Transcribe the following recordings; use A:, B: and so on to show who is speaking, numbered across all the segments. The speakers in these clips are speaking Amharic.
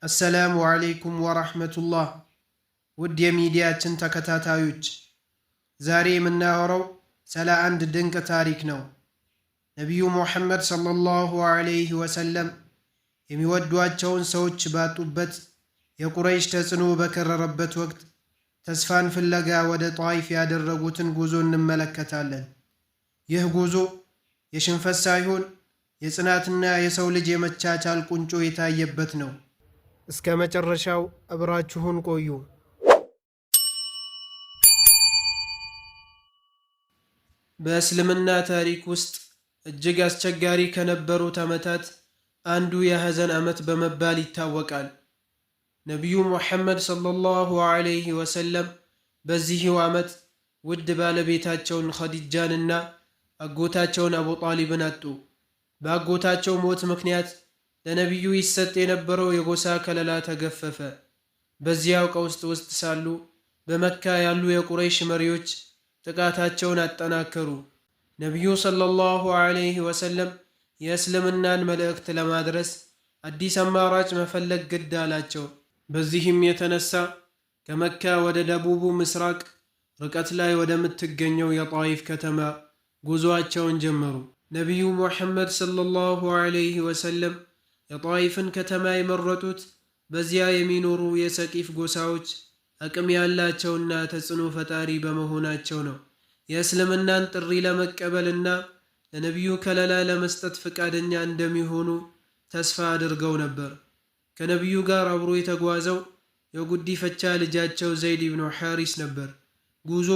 A: السلام عليكم ورحمة الله። ውድ የሚዲያችን ተከታታዮች፣ ዛሬ የምናወራው ስለ አንድ ድንቅ ታሪክ ነው። ነቢዩ ሙሐመድ صلى الله عليه وسلم የሚወዷቸውን ሰዎች ባጡበት፣ የቁረይሽ ተጽዕኖ በከረረበት ወቅት ተስፋን ፍለጋ ወደ ጣይፍ ያደረጉትን ጉዞ እንመለከታለን። ይህ ጉዞ የሽንፈት ሳይሆን የጽናትና የሰው ልጅ የመቻቻል ቁንጮ የታየበት ነው። እስከ መጨረሻው አብራችሁን ቆዩ። በእስልምና ታሪክ ውስጥ እጅግ አስቸጋሪ ከነበሩት ዓመታት አንዱ የሐዘን ዓመት በመባል ይታወቃል። ነቢዩ ሙሐመድ صلى الله عليه وسلم በዚህው ዓመት ውድ ባለቤታቸውን ኸዲጃንና አጎታቸውን አቡ ጣሊብን አጡ። በአጎታቸው ሞት ምክንያት ለነቢዩ ይሰጥ የነበረው የጎሳ ከለላ ተገፈፈ። በዚያው ቀውስ ውስጥ ሳሉ በመካ ያሉ የቁረይሽ መሪዎች ጥቃታቸውን አጠናከሩ። ነቢዩ صلى الله عليه وسلم የእስልምናን መልእክት ለማድረስ አዲስ አማራጭ መፈለግ ግድ አላቸው። በዚህም የተነሳ ከመካ ወደ ደቡቡ ምስራቅ ርቀት ላይ ወደምትገኘው የጣይፍ ከተማ ጉዞአቸውን ጀመሩ። ነቢዩ ሙሐመድ صلى الله عليه وسلم የጣይፍን ከተማ የመረጡት በዚያ የሚኖሩ የሰቂፍ ጎሳዎች አቅም ያላቸውና ተጽዕኖ ፈጣሪ በመሆናቸው ነው። የእስልምናን ጥሪ ለመቀበልና ለነቢዩ ከለላ ለመስጠት ፈቃደኛ እንደሚሆኑ ተስፋ አድርገው ነበር። ከነቢዩ ጋር አብሮ የተጓዘው የጉዲፈቻ ልጃቸው ዘይድ ኢብኑ ሐሪስ ነበር። ጉዞ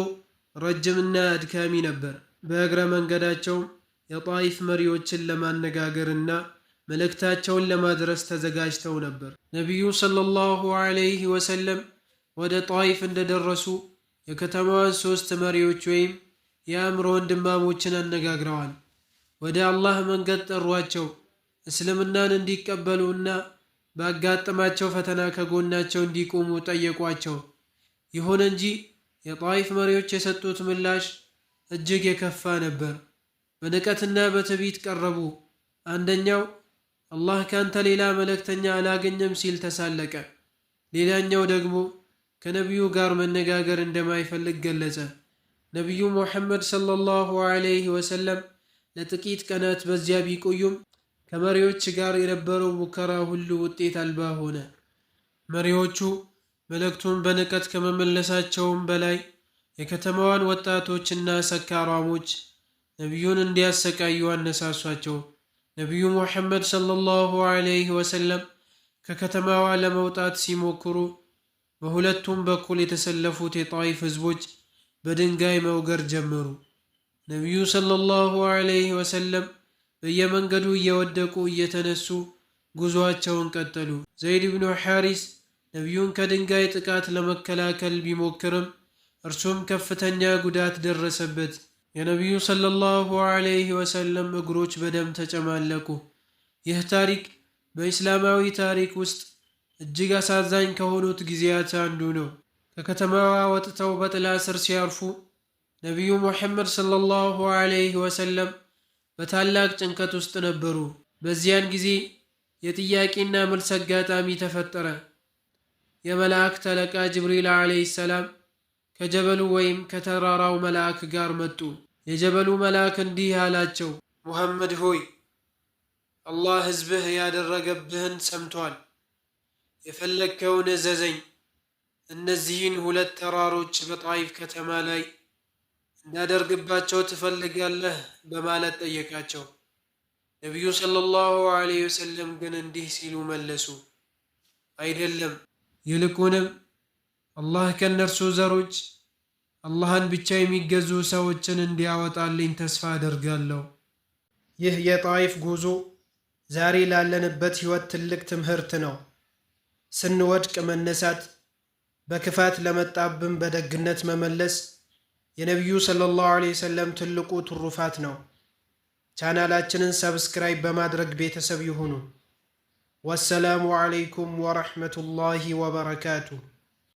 A: ረጅምና አድካሚ ነበር። በእግረ መንገዳቸውም የጣይፍ መሪዎችን ለማነጋገርና መልእክታቸውን ለማድረስ ተዘጋጅተው ነበር። ነቢዩ صلى الله عليه وسلم ወደ ጣይፍ እንደደረሱ የከተማዋን ሦስት መሪዎች ወይም የአእምሮ ወንድማሞችን አነጋግረዋል። ወደ አላህ መንገድ ጠሯቸው። እስልምናን እንዲቀበሉና ባጋጠማቸው ፈተና ከጎናቸው እንዲቆሙ ጠየቋቸው። ይሁን እንጂ የጣይፍ መሪዎች የሰጡት ምላሽ እጅግ የከፋ ነበር። በንቀትና በትዕቢት ቀረቡ። አንደኛው አላህ ካንተ ሌላ መልእክተኛ አላገኘም ሲል ተሳለቀ። ሌላኛው ደግሞ ከነቢዩ ጋር መነጋገር እንደማይፈልግ ገለጸ። ነቢዩ ሙሐመድ صلى الله عليه وسلم ለጥቂት ቀናት በዚያ ቢቆዩም ከመሪዎች ጋር የነበረው ሙከራ ሁሉ ውጤት አልባ ሆነ። መሪዎቹ መልእክቱን በንቀት ከመመለሳቸውም በላይ የከተማዋን ወጣቶችና ሰካራሞች ነቢዩን እንዲያሰቃዩ አነሳሷቸው። ነቢዩ ሙሐመድ صلى الله عليه وسلم ከከተማዋ ለመውጣት ሲሞክሩ በሁለቱም በኩል የተሰለፉት የጣይፍ ሕዝቦች በድንጋይ መውገር ጀመሩ። ነቢዩ صلى الله عليه وسلم በየመንገዱ እየወደቁ እየተነሱ ጉዞአቸውን ቀጠሉ። ዘይድ ብኑ ሐሪስ ነቢዩን ከድንጋይ ጥቃት ለመከላከል ቢሞክርም እርሱም ከፍተኛ ጉዳት ደረሰበት። የነቢዩ صلى الله عليه وسلم እግሮች በደም ተጨማለቁ። ይህ ታሪክ በኢስላማዊ ታሪክ ውስጥ እጅግ አሳዛኝ ከሆኑት ጊዜያት አንዱ ነው። ከከተማዋ ወጥተው በጥላ ስር ሲያርፉ ነቢዩ ሙሐመድ صلى الله عليه وسلم በታላቅ ጭንቀት ውስጥ ነበሩ። በዚያን ጊዜ የጥያቄና መልስ አጋጣሚ ተፈጠረ። የመላእክት አለቃ ጅብሪል عليه السلام ከጀበሉ ወይም ከተራራው መልአክ ጋር መጡ። የጀበሉ መልአክ እንዲህ አላቸው፣ ሙሐመድ ሆይ፣ አላህ ሕዝብህ ያደረገብህን ሰምቷል። የፈለግከውን እዘዘኝ። እነዚህን ሁለት ተራሮች በጣይፍ ከተማ ላይ እንዳደርግባቸው ትፈልጋለህ? በማለት ጠየቃቸው። ነቢዩ صلى الله عليه وسلم ግን እንዲህ ሲሉ መለሱ፣ አይደለም፣ ይልቁንም አላህ ከእነርሱ ዘሮች አላህን ብቻ የሚገዙ ሰዎችን እንዲያወጣልኝ ተስፋ አደርጋለሁ። ይህ የጣይፍ ጉዞ ዛሬ ላለንበት ሕይወት ትልቅ ትምህርት ነው። ስንወድቅ መነሳት፣ በክፋት ለመጣብን በደግነት መመለስ የነቢዩ صلى الله عليه وسلم ትልቁ ትሩፋት ነው። ቻናላችንን subscribe በማድረግ ቤተሰብ ይሁኑ። والسلام عليكم ورحمة الله وبركاته።